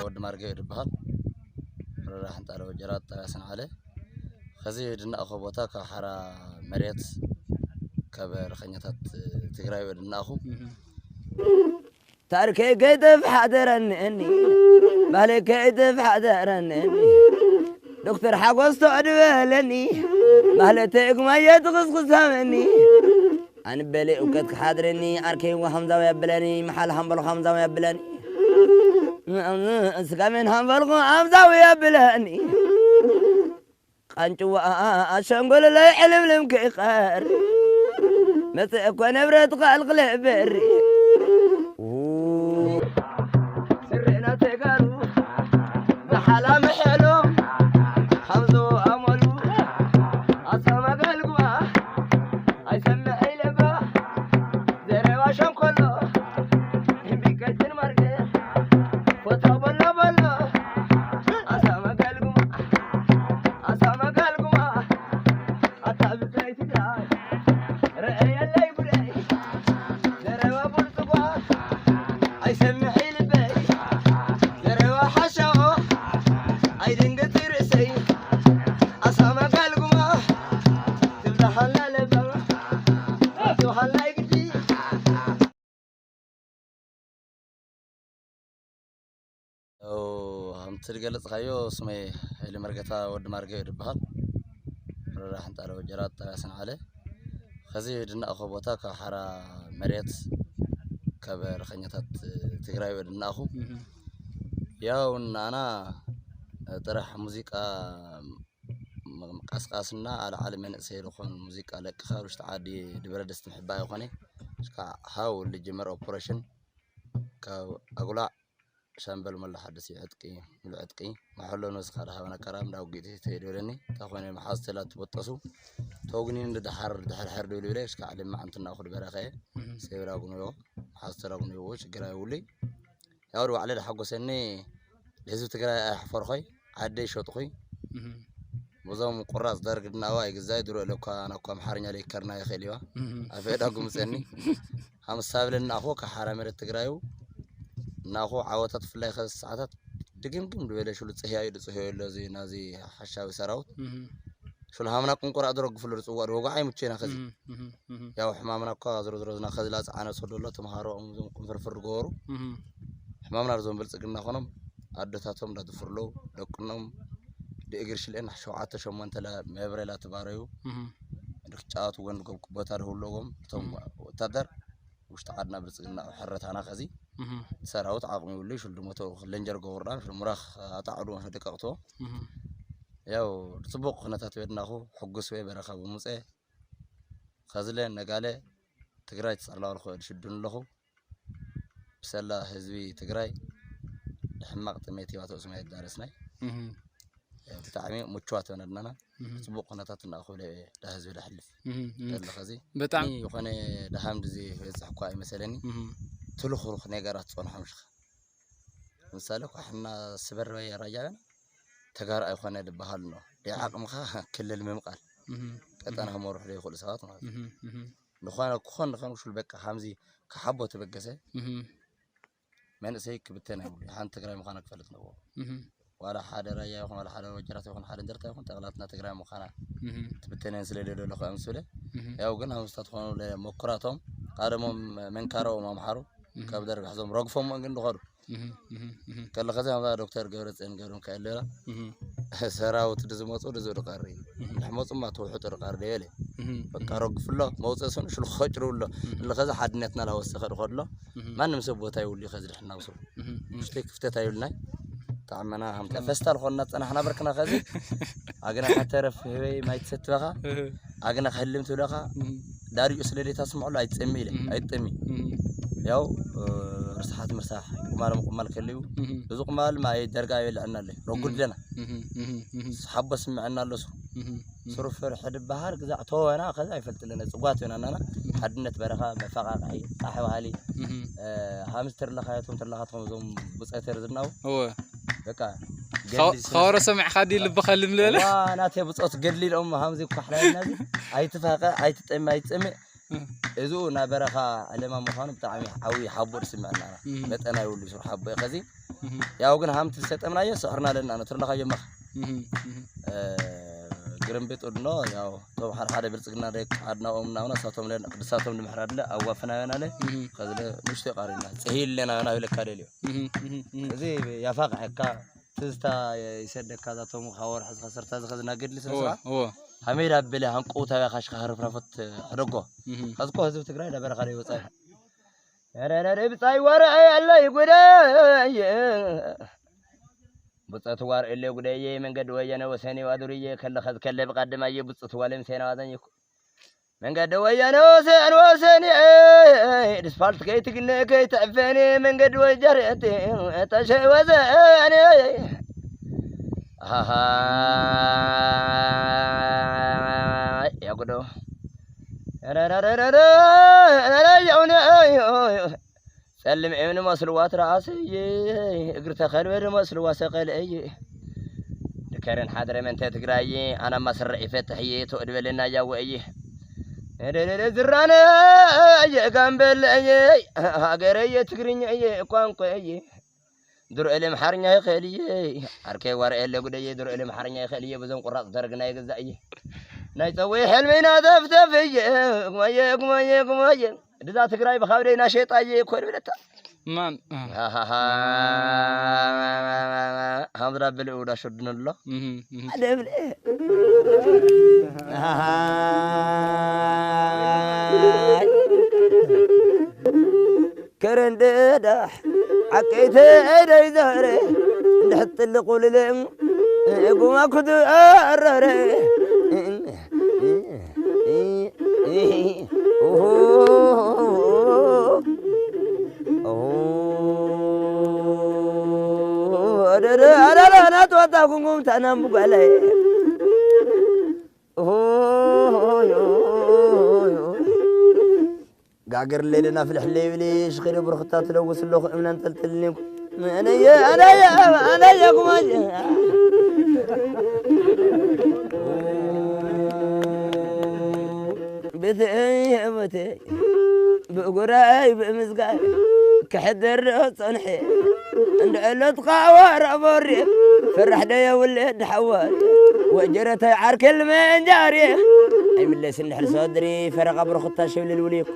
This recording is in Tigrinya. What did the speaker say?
ወዲ ማርገ ድበሃል። ወረዳ ሓንጣለ ወጀራት፣ ጣብያ ሰንዓለ። ከዚ ድናእኾ ቦታ ካብ ሓራ መሬት ካብ ርከኛታት ትግራይ ድናእኹ። ታሪከይ ከይጠፍእ ሓደረኒ እኒ፣ ባህለይ ከይጠፍእ ሓደረኒ እኒ። ዶክተር ሓጎስ ተዕድ በለኒ፣ ማህለተይ እግማየ ትኽስኽስ ሃበኒ። ኣንበለ እውቀት ክሓድረኒ፣ ዓርከይ ወሃምዛዊ ኣብለኒ፣ መሓል ሃምበልኹ ሃምዛዊ ኣብለኒ። ስጋሜን ሃምበልኹ ሃምዛዊ ኣብለኒ። ቃንጭዋ ኣሸንጎለለይ ዕልምልም ክቐር፣ መጽእ እኮ ንብረት ቃል ክልብር። ስርዕና ተጋሩ መሓላ ምሕሎም፣ ሃምዞ ኣመሉ ኣሳማጋልጉባ ኣይሰምዕ ኢለባ። ዘረባ ሸንኮሎ ቢቀጭን ማርገ ፎቶ በሎ በሎ ኣሳማጋልጉባ፣ ኣሳማጋልጉባ። ኣታ ብፍላይ ትግራይ ረአየለይ ጉዳይ። ዘረባ ቡርጽጓ ኣይሰምዕ ልበይ። ዘረባ ሓሻዎ ኣይድንግጽ ርእሰይ። ኣሳማጋልጉባ ትብላሃላ ለባ ትብሃላ ግዲ። ከምቲ ዝገለጽካዮ፣ ስመይ ሃይለ መርገታ ወዲ ማርገ እዩ ዝበሃል። ወረዳ ሓንጣለ ወጀራት፣ ጣብያ ሰንዓለ። ከዚ ድናእኹ ቦታ ካብ ሓራ መሬት ካብ ርከኛታት ትግራይ እዩ ድናእኹ። ያው ንኣና ጥራሕ ሙዚቃ ምቕስቃስና ኣልዓሊ መንእሰይ ዝኾን ሙዚቃ ለቅኻ ውሽጢ ዓዲ ድበረድስቲ ምሕባእ ይኾነ። እስካ ሃው ልጅመር ኦፕሬሽን ካብ ኣጉላዕ ሻምበል መላ ሓደስ እዩ ዕጥቂ፣ ምሉእ ዕጥቂ። መሐሎ ነዝኻ ደሃበና ቀራብ እንዳ ውግኢት ተይደለኒ። እንታ ኾነ መሓዝ ተላ ትበጠሱ። ተውግኒ እንድድሓር ድሕርሕር ድብል ብለ፣ እስካ ዓሊ መዓንትና እኹ ድበረኸ። ሴብራ ጉንዮ፣ መሓዝ ተላ ጉንዮ፣ ሽግር ኣይውልይ። ያው ባዕለ ድሓጎሰኒ፣ ንህዝቢ ትግራይ ኣየሕፈርኾይ፣ ዓደይ ሸጥኹይ። በዞም ቁራፅ ደርግ ድናዋ ይግዛይ ድሮ ኢለ እኳ፣ ኣነ እኳ ኣምሓርኛ ለይከርና ይኽእል እዩዋ። ኣፈ ዕዳ ጉምፀኒ። ሃምሳ ብለኒ ኣኹ ከሓራ መሬት ትግራዩ። እናኹ ዓወታት ብፍላይ ከዚ ሰዓታት ድግምግም ድበለ ሽሉ ፅህያዩ ድፅህዮ ኣሎ እዚ ናዚ ሓሻዊ ሰራውት። ሽሉ ሃምና ቁንቁራ ድረግፍሉ ድፅዋዕ ድወጓዓ ይምቸና ከዚ። ያው ሕማምና እኳ ዝሮ ዝሮ ዝና ከዚ ላፅዓነ ሰዶ ኣሎ ተምሃሮኦም እዞም ቁንፍርፍር ድገበሩ። ሕማምና ዞም ብልፅግና ኾኖም ኣደታቶም እንዳድፍርለው ደቅኖም ድእግር ሽልኤን ሸውዓተ ሸሞንተ መብረላ ትባረዩ። ድክጫቱ ወንድ ጎብ ቦታ ድህለዎም እቶም ወታደር ውሽጢ ዓድና ብልፅግና ሕረታና ከዚ ሰራውት ዓቕሚ ይብሉ ሽልዱ ሞቶ ለንጀር ገቡርና ሽልሙራኽ ኣጣዕዱ ደቀቕቶ። ያው ጽቡቕ ኩነታት ወድናኹ ሕጉስ ወይ በረኻ ብምውፀ ከዝለ ነጋለ ትግራይ ትጸላወል ኾ ድሽዱን ኣለኹ። ብሰላ ህዝቢ ትግራይ ድሕማቕ ጥሜት ህይወት ርእስና የዳረስናይ። ብጣዕሚ ምቹዋት ሆነልናና። ጽቡቕ ኩነታት እናእኹለ ዳ ህዝቢ ዳሕልፍ። ተለኸዚ ብጣዕሚ ዝኾነ ደሃም ድዚ በጽሕ እኳ ኣይመሰለኒ። ትልኹልኽ ነገራት ጸንሖም ሽኻ። ምሳሌ እኳ ሕና ስበር ወይ ራጃበን ተጋሩ ኣይኾነ ድበሃል ነው። ዲዓቕምኻ ክልል ምምቃል። ቀጠና ክመርሑ ዘይኽእሉ ሰባት ማለት እዩ። ዝኾነ ክኾን ንኸን ሽሉ በቃ ሃምዚ ክሓቦ ተበገሰ። መንእሰይ ክብተን ኣይብሉ። ሓንቲ ትግራይ ምዃና ክፈልጥ ነዎ። ዋላ ሓደ ራያ ይኹን፣ ዋላ ሓደ ወጀራት ይኹን፣ ሓደ እንደርታ ይኹን፣ ጠቕላትና ትግራይ ምዃና ትብተነን ስለ ደሎ ከእምስለ። ያው ግን ሃምስታት ኾኑ መኩራቶም፣ ቀደሞም መንካሮም ኣምሓሩ፣ ካብ ደርግ ሕዞም ረግፎም ግን ድኸዱ። ከለኸዚ ሃምዛ ዶክተር ገብረጽዮን ገብረ ሚካኤል ደላ፣ ሰራውት ድዝመፁ ድዙ ድቐሪ። ድሕመፁማ ተውሕጡ ድቐሪ ደየለ። በቃ ረግፍሎ፣ መውፀስን ሽልኾ ጭርብሎ። እለኸዚ ሓድነትና ላወሰኸ ድኸድሎ። ማንም ሰብ ቦታ ይውሉ ከዚ ድሕና ውስሩ። ውሽተይ ክፍተት ኣይብልናይ። ጣዕመና ሃምታ ፈስታል ኾንና ጸናሕና በርክና ከዚ። ኣግና ከተረፍ ህበይ ማይ ትሰትበኻ። ኣግና ከህልም ትብለኻ። ዳሪኡ ስለ ደታ ስምዕሉ ኣይትጸሚ ኢለ። ኣይትጠሚ። ያው ርስሓት ምርሳሕ ቁማሎም ቁማል ከልዩ። እዚ ቁማል ማይ ደርጋ ይበልዐና ኣሎ። ረጉድ ለና። ሓቦ ስምዐና ኣሎ ስሩ። ስሩ ፍርሒ ድበሃል ግዛዕ ተወና ከዚ ኣይፈልጥልን። ጽጓት ዮና ናና ሓድነት በረኻ መፈቃቅሒ ቃሕ ባህሊ። ሃምስ ትርለኻ የቶም ትርለኻ ቶም ዞም ብጸተር ዝናው። እወ። በቃ ገድሊ ስለ ዝኸበሮ ሰሚዕካ ድዩ ልብኻ ልምለለ? ዋ፣ ናተይ ብጾት ገድሊ ኢሎም ሃምዚ ኳሕላልና እዚ ኣይትፋቐ፣ ኣይትጠሚ፣ ኣይትጸምእ። እዚ ናይ በረኻ ዕለማ ምዃኑ ብጣዕሚ ዓብዪ ሓቦ ዝስምዐና። እህ። መጠን ኣይብሉ ስሩ ሓቦ እዩ። ከዚ እህ። ያው ግን ሃምቲ ዝሰጠምናዮ ስዕርና ኣለና፣ ነትርለኻዮ መኻ። እህ፣ እህ። እ፣ ግርምቢጥ እድኖ፣ ያው፣ እቶም ሓደ ሓደ ብልጽግና ደቂ ዓድናኦም እናሆነ፣ እሳቶም ለ-፣ ቅድሳቶም ንምሕራድ ለ ኣዋፍናዮና ለ፣ እህ። ከዚ ለ ምሽቶ ይቃሪና፣ ጽሂል ለና ናብለካ ደልዮ። እህ፣ እህ፣ እህ። እዚ ያፋቕዐካ፣ ትዝታ ይሰደካ፣ እዛቶም ካብ ወርሒ ዝኸሰርታ ዝኸዝና ገድሊ ስነ እወ፣ ስርዓት። እወ። ሃመይ ዳበለ ሃንቀውታዊ ካሽካ ህርፍራፎት ሕደጎ። እህ። ከዚ እኮ ህዝቢ ትግራይ ዳበረኻ ዶ ይወጻ? ረረረ ብጻይ ወረ ኣለይ ጉደይ። ብጸት ዋር እለ ጉደየ መንገድ ወየነ ወሰኔ ዋዱርየ ከለ ኸዝ ከለ ብቃድማየ ብጽት ዋለም ሴና ዋዘኝ እኮ። መንገድ ወየነ ወሰን ወሰኔ ድስፋልት ከይትግነ ከይትዕፈኔ መንገድ ወጀረት ተሸወዘኔ። ኣሃ ያጉዶ። ረረረረረ ጸልም እምኒ መስልዋ ትረኣሰይ፣ እግሪ ተኸልበ ድመስልዋ ሰቐለይ። ድከረን ሓድረ መንተ ትግራይ፣ ኣናማ ስረ ይፈትሕየ፣ ተወድበለና ያወእየ። እደደደ ዝራነ፣ እየ ጋምበለየ፣ ሃገረየ ትግርኛየ፣ ቋንቋየ። ድሮ እለ ምሓርኛ ይኸልየ፣ ዓርከይ ዋርኤ ለጉደየ፣ ድሮ እለ ምሓርኛ ይኸልየ፣ ብዞም ቁራፅ ደርግና ይግዛእየ። ናይ ጸወይ ሕልመይና ተፍተፍየ፣ ጉማየ፣ ጉማየ፣ ጉማየ። ድዛ ትግራይ ብኻብደይ ናሸጣየ ይኮን ብለታ። ማን? ሃሃሃ። ሃምዝራ ብልኡ ዳሸዱን ኣሎ። እህ፣ እህ። ኣደብለ። ከረንደዳሕ ዓቀይተ ደይ ዘረ እንድሕት ጥልቁ ልልም እጉማ ኩዱ ኣረረ። ደደ ኣዳዳ ናትዋታ ጉንጉም ታናም ቡጋላይ። ጋገር ሌልና ፍልሕ ለይብሊ ሽኸደ ብርኽታ ትለውስ ኣለኹ እምነ እንጠልጥልኒ። ኣነየ ኣነየ ኣነየ ጉማየ። ብትእይ ብትእይ ብእጉራይ ብምዝጋይ ክሕደር ዶ ጸንሐ። እንድዕሎትኻ ዋራቦሪ ፈራሕ ዶ የውልድ ሓዋሪ ወጀረታይ ዓርክል መንጃሪ። ኣይምለስ እንድሕር ሰድሪ ፈረቓ ብርኽታ ሽብልል ውሊኩ።